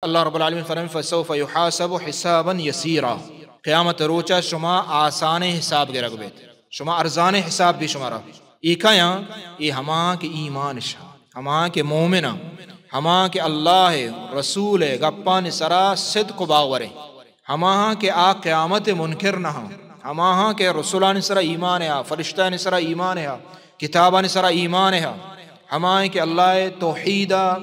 اللہ رب العالمین فرمائے: فسوف یحاسب حسابا یسیرا۔ قیامت روچا شما آسانیں حساب گرگ بیت، شما ارزانیں حساب بی شمارا۔ اے کایاں؟ اے ہماہاں کہ ایمان شا، ہماہاں کہ مومن آں، ہماہاں کہ اللہ ءِ رسول ءِ گپانی سرا صدق و باور ایں، ہماہاں کہ آ قیامت ءِ منکر نہ آں، ہماہاں کہ رسولانی سرا ایمان ہا، فرشتہانی سرا ایمان ہا، کتابانی سرا ایمان ہا، ہماہاں کہ اللہ ءِ توحید ءَ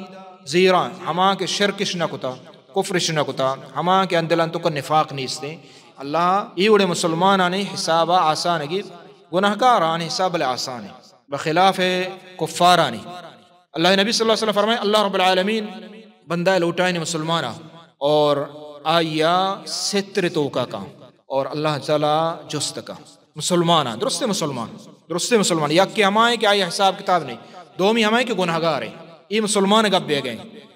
زیراں، ہماہاں کہ شرکش نہ کتا، کفرش نہ کتا، ہماہاں کہ آہانی دلانی توکا نفاق نیستیں۔ اللہ اے وڑیں مسلمانانی حساب ءَ آسانگی، گناہگارانی حساب بلے آسان ایں، بخلاف کفارانی۔ اللہ نبی صلی اللہ علیہ وسلم فرمائے، اللہ رب العالمین بندہ لوٹائینی مسلمانا اور آئیا ستر توکا کاں اور اللہ تعالی جست کاں۔ مسلمانا، درستیں مسلمان، درستیں مسلمان، یکے ہمائیں کہ آئی حساب کتاب نہیں، دومی ہمائیں کہ گناہگار ہیں۔ اے مسلمان گپ بیگیں،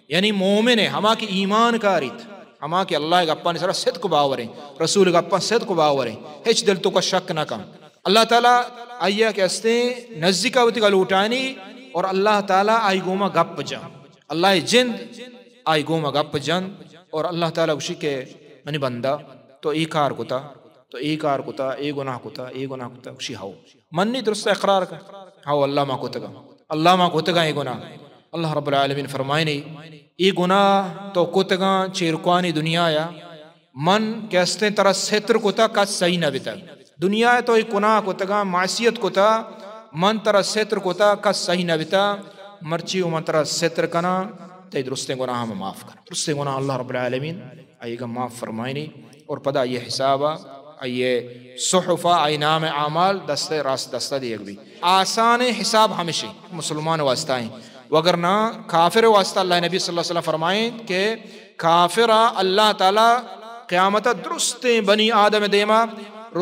یعنی مومن ہے، ہما کہ ایمان کاریت، ہما کہ اللہ گپانی سرا صدق باور ہیں، رسول گپان صدق باور ہیں، ہچ دل توکا شک نہ کن۔ اللہ تعالی آئیا کہ استیں نزدیکا وتیگا لوٹائینی اور اللہ تعالی آئی گوما گپ جن۔ اللہ جند آئی گوما گپ جن اور اللہ تعالی گوشی کہ منی بندہ، تو اے کار کتا، تو اے کار کتا، اے گناہ کتا، اے گناہ کتا۔ گوشی ہو۔ منی، درست اقرار کن۔ ہو، اللہ ما کتگا، اللہ ما کتگا اے گناہ۔ اللہ رب العالمین فرمائنی، اے گناہ تو کتگا چیرکانی دنیایا، من کہ استیں ترا ستر کتا، کس سہی نہ بتا۔ دنیا تو اے گناہ کتگا، معصیت کتا، من ترا ستر کتا، کس سہی نہ بتا۔ مرچی و من ترا ستر کنا، تئی درستیں گناہ ہم معاف کنا۔ درستیں گناہ اللہ رب العالمین آئیگا معاف فرمائنی اور پدا آئی حسابا، آئی صحفا، آئی نام اعمال دست راست دستا دیگ بی۔ آسان حساب ہمشی مسلمان واسطہ ہیں، وگرنہ کافر واسطہ اللہ نبی صلی اللہ علیہ وسلم فرمائیں کہ کافر اللہ تعالی قیامت درستیں بنی آدم دیما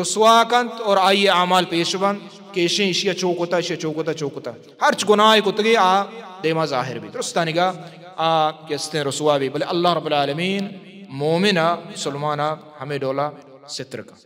رسوا کنت اور آئی اعمال پیش بنت کہ اشیں اشیا چو کتا، اشیا چو کتا، چو کتا۔ ہرچ گناہ کتگی آ دیما ظاہر بی۔ درستانیگا آ کہ استیں رسوا بی، بلے اللہ رب العالمین مومنا، مسلمانا ہمیں ڈولا ستر کن۔